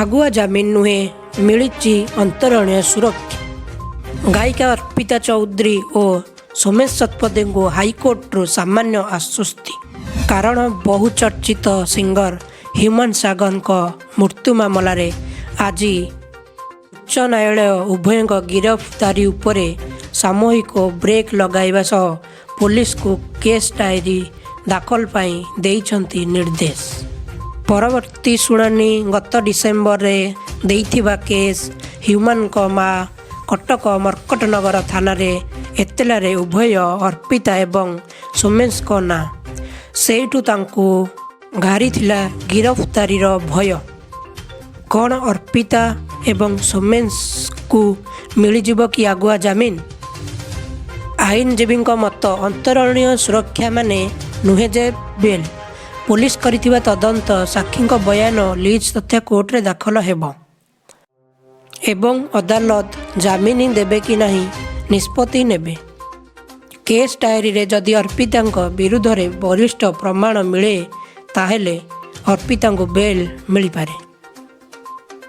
ଆଗୁଆ ଜାମିନ ନୁହେଁ, ମିଳିଛି ଅନ୍ତରୀଣ ସୁରକ୍ଷା। ଗାୟିକା ଅର୍ପିତା ଚୌଧୁରୀ ଓ ସୋମେଶ ଶତପଥୀଙ୍କୁ ହାଇକୋର୍ଟରୁ ସାମାନ୍ୟ ଆଶ୍ୱସ୍ତି। କାରଣ ବହୁଚର୍ଚ୍ଚିତ ସିଙ୍ଗର ହ୍ୟୁମାନ ସାଗରଙ୍କ ମୃତ୍ୟୁ ମାମଲାରେ ଆଜି ଉଚ୍ଚ ନ୍ୟାୟାଳୟ ଉଭୟଙ୍କ ଗିରଫଦାରୀ ଉପରେ ସାମୟିକ ବ୍ରେକ୍ ଲଗାଇବା ସହ ପୋଲିସକୁ କେସ୍ ଡାଏରୀ ଦାଖଲ ପାଇଁ ଦେଇଛନ୍ତି ନିର୍ଦ୍ଦେଶ। ପରବର୍ତ୍ତୀ ଶୁଣାଣି ଗତ ଡିସେମ୍ବରରେ ଦେଇଥିବା କେସ୍ ହ୍ୟୁମାନଙ୍କ ମା କଟକ ମର୍କଟନଗର ଥାନାରେ ଏତଲାରେ ଉଭୟ ଅର୍ପିତା ଏବଂ ସୋମେଶଙ୍କ ନାଁ। ସେଇଠୁ ତାଙ୍କୁ ଘାରିଥିଲା ଗିରଫଦାରୀର ଭୟ। କ'ଣ ଅର୍ପିତା ଏବଂ ସୋମେଶଙ୍କୁ ମିଳିଯିବ କି ଆଗୁଆ ଜାମିନ? ଆଇନଜୀବୀଙ୍କ ମତ, ଅନ୍ତରୀଣ ସୁରକ୍ଷା ମାନେ ନୁହେଁ ଯେ ବେଲ୍। ପୋଲିସ କରିଥିବା ତଦନ୍ତ, ସାକ୍ଷୀଙ୍କ ବୟାନ, ଲିଜ୍ ତଥ୍ୟ କୋର୍ଟରେ ଦାଖଲ ହେବ ଏବଂ ଅଦାଲତ ଜାମିନ ଦେବେ କି ନାହିଁ ନିଷ୍ପତ୍ତି ନେବେ। କେସ୍ ଡାଏରୀରେ ଯଦି ଅର୍ପିତାଙ୍କ ବିରୁଦ୍ଧରେ ବଳିଷ୍ଠ ପ୍ରମାଣ ମିଳେ, ତାହେଲେ ଅର୍ପିତାଙ୍କୁ ବେଲ୍ ମିଳିପାରେ।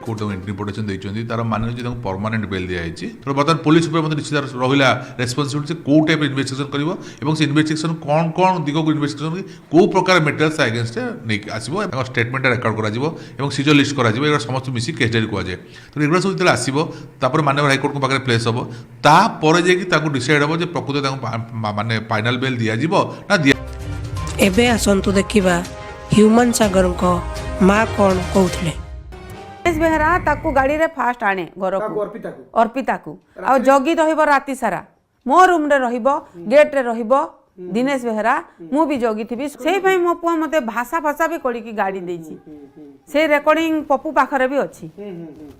କୋର୍ଟ ତାଙ୍କୁ ଇଣ୍ଟରିମ୍ ପ୍ରୋଟେକ୍ସନ୍ ଦେଇଛନ୍ତି, ତାର ମାନେ ହେଉଛି ତାଙ୍କୁ ପରମାନେଣ୍ଟ ବେଲ୍ ଦିଆଯାଇଛି। ତେଣୁ ବର୍ତ୍ତମାନ ପୋଲିସ ଉପରେ ମଧ୍ୟ ନିଶ୍ଚିତ ରହିଲା ରେସ୍ପନ୍ସିବିଲିଟି, ସେ କେଉଁ ଟାଇପ୍ ଇନଭେଷ୍ଟିଗେସନ୍ କରିବ ଏବଂ ସେ ଇନଭେଷ୍ଟିଗେସନ୍ କ'ଣ କ'ଣ ଦିଗକୁ ଇନଭେଷ୍ଟିଗେସନ୍, କେଉଁ ପ୍ରକାର ମେଟେରିଆଲ୍ସ ଏଗେନଷ୍ଟ ନେଇକି ଆସିବ। ତାଙ୍କ ଷ୍ଟେଟମେଣ୍ଟଟା ରେକର୍ଡ଼ କରାଯିବ ଏବଂ ସିଜର ଲିଷ୍ଟ କରାଯିବ। ଏଗୁଡ଼ା ସମସ୍ତେ ମିଶି କେସ୍ ଡାଏରୀ କୁହାଯାଏ। ତେଣୁ ଏଗୁଡ଼ା ସବୁ ଯେତେବେଳେ ଆସିବ, ତାପରେ ମାନ୍ୟବର ହାଇକୋର୍ଟଙ୍କ ପାଖରେ ପ୍ଲେସ୍ ହେବ। ତାପରେ ଯାଇକି ତାକୁ ଡିସାଇଡ୍ ହେବ ଯେ ପ୍ରକୃତରେ ତାଙ୍କୁ ମାନେ ଫାଇନାଲ ବେଲ୍ ଦିଆଯିବ ନା ଦିଆ ଏବେ ଆସନ୍ତୁ ଦେଖିବା ହ୍ୟୁମାନ ସାଗରଙ୍କ ମା କ'ଣ କହୁଥିଲେ। ଦିନେଶ ବେହେରା ତାକୁ ଗାଡ଼ିରେ ଫାଷ୍ଟ ଆଣେ ଘରକୁ। କାହାକୁ, ଅର୍ପିତାକୁ? ଅର୍ପିତାକୁ। ଆଉ ଜଗି ରହିବ ରାତି ସାରା, ମୋ ରୁମରେ ରହିବ, ଗେଟ୍ରେ ରହିବ ଦିନେଶ ବେହେରା। ମୁଁ ବି ଜଗିଥିବି। ସେଇ ପାଇଁ ମୋ ପୁଅ ମୋତେ ଭାଷା ଫାଷା ବି କରିକି ଗାଡ଼ି ଦେଇଛି। ସେ ରେକର୍ଡିଂ ପପୁ ପାଖରେ ବି ଅଛି।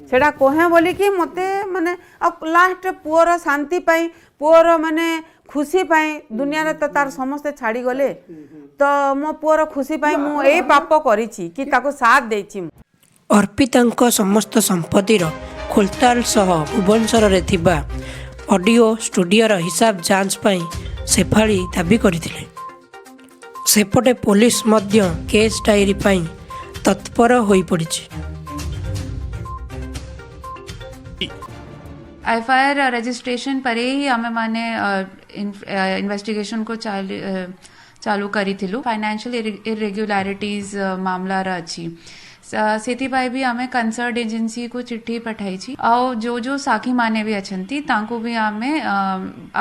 ସେଟା କହେ ବୋଲିକି ମୋତେ ମାନେ ଆଉ ଲାଷ୍ଟ ପୁଅର ଶାନ୍ତି ପାଇଁ, ପୁଅର ମାନେ ଖୁସି ପାଇଁ, ଦୁନିଆରେ ତ ତାର ସମସ୍ତେ ଛାଡ଼ିଗଲେ, ତ ମୋ ପୁଅର ଖୁସି ପାଇଁ ମୁଁ ଏଇ ପାପ କରିଛି କି ତାକୁ ସାଥ ଦେଇଛି ମୁଁ। ଅର୍ପିତାଙ୍କ ସମସ୍ତ ସମ୍ପତ୍ତିର ଖୋଳତାଡ଼ ସହ ଭୁବନେଶ୍ୱରରେ ଥିବା ଅଡ଼ିଓ ଷ୍ଟୁଡିଓର ହିସାବ ଯାଞ୍ଚ ପାଇଁ ଶେଫାଳି ଦାବି କରିଥିଲେ। ସେପଟେ ପୋଲିସ ମଧ୍ୟ କେସ୍ ଡାଏରୀ ପାଇଁ ତତ୍ପର ହୋଇପଡ଼ିଛି। एफआईआर रजिस्ट्रेशन ପରେ ହିଁ ଆମେମାନେ ଇନଭେଷ୍ଟିଗେସନକୁ ଚାଲୁ କରିଥିଲୁ। ଫାଇନାନ୍ସିଆଲ ଇରେଗୁଲାରିଟିଜ୍ ମାମଲାର ଅଛି, ସେଥିପାଇଁ ବି ଆମେ କନସର୍ନ ଏଜେନ୍ସିକୁ ଚିଠି ପଠାଇଛି। ଆଉ ଯୋଉ ଯୋଉ ସାକ୍ଷୀ ମାନେ ବି ଅଛନ୍ତି, ତାଙ୍କୁ ବି ଆମେ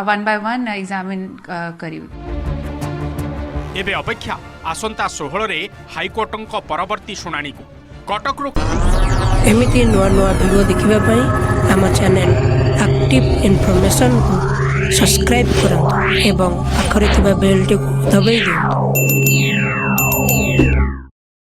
ୱାନ୍ ବାଇ ୱାନ୍ ଏକ୍ଜାମିନ୍ କରିବୁ। ଏବେ ଅପେକ୍ଷା ଆସନ୍ତା 16ରେ ହାଇକୋର୍ଟଙ୍କ ପରବର୍ତ୍ତୀ ଶୁଣାଣିକୁ। କଟକରୁ ଏମିତି ନୂଆ ନୂଆ ଭିଡ଼ିଓ ଦେଖିବା ପାଇଁ ଆମ ଚ୍ୟାନେଲ୍ ଆକ୍ଟିଭ୍ ଇନଫର୍ମେସନ୍କୁ ସବସ୍କ୍ରାଇବ୍ କରନ୍ତୁ ଏବଂ ପାଖରେ ଥିବା ବେଲ୍ଟିକୁ ଦବାଇ ଦିଅନ୍ତୁ।